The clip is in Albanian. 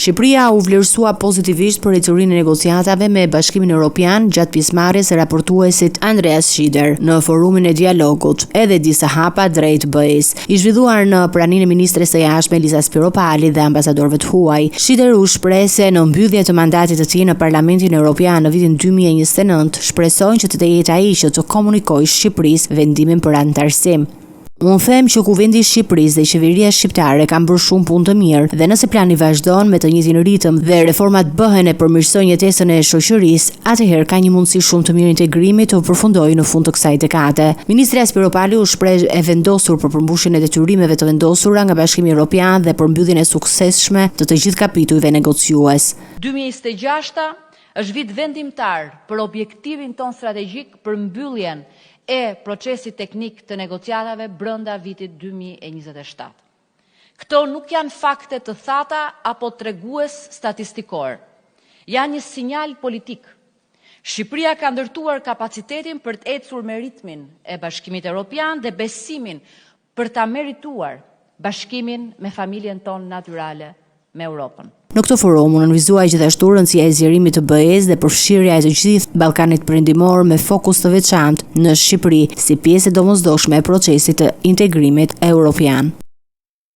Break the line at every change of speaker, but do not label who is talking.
Shqipëria u vlerësua pozitivisht për ecurinë e negociatave me Bashkimin Europian gjatë pjesëmarrjes së raportuesit Andreas Schieder në forumin e dialogut Edhe disa hapa drejt BE-së, i zhvilluar në praninë e ministres së Jashtme Elisa Spiropali dhe ambasadorëve të huaj. Schieder u shpreh se në mbyllje të mandatit të tij në Parlamentin Europian në vitin 2029, shpreson që të jetë ai që të komunikojë Shqipërisë vendimin për anëtarësim. Unë them që Kuvendi i Shqipërisë dhe qeveria shqiptare kanë bërë shumë punë të mirë dhe nëse plani vazhdon me të njëjtin ritëm dhe reformat bëhen e përmirësojnë jetesën e shoqërisë, atëherë ka një mundësi shumë të mirë integrimi të përfundojë në fund të kësaj dekade. Ministrja Spiropali u shpreh e vendosur për përmbushjen e detyrimeve të vendosura nga Bashkimi Europian dhe për mbylljen e suksesshme të të gjithë kapitujve negociues.
2026 është vit vendimtar për objektivin tonë strategjik për mbylljen e procesit teknik të negociatave brenda vitit 2027. Këto nuk janë fakte të thata apo tregues statistikor. Janë një sinjal politik. Shqipëria ka ndërtuar kapacitetin për të ecur me ritmin e Bashkimit Evropian dhe besimin për ta merituar bashkimin me familjen tonë natyrale me Europën.
Në këtë forum u nënvizua gjithashtu rëndësia e zgjerimit të BE-së dhe përfshirja e të gjithë Ballkanit Perëndimor me fokus të veçantë në Shqipëri si pjesë e domosdoshme e procesit të integrimit europian.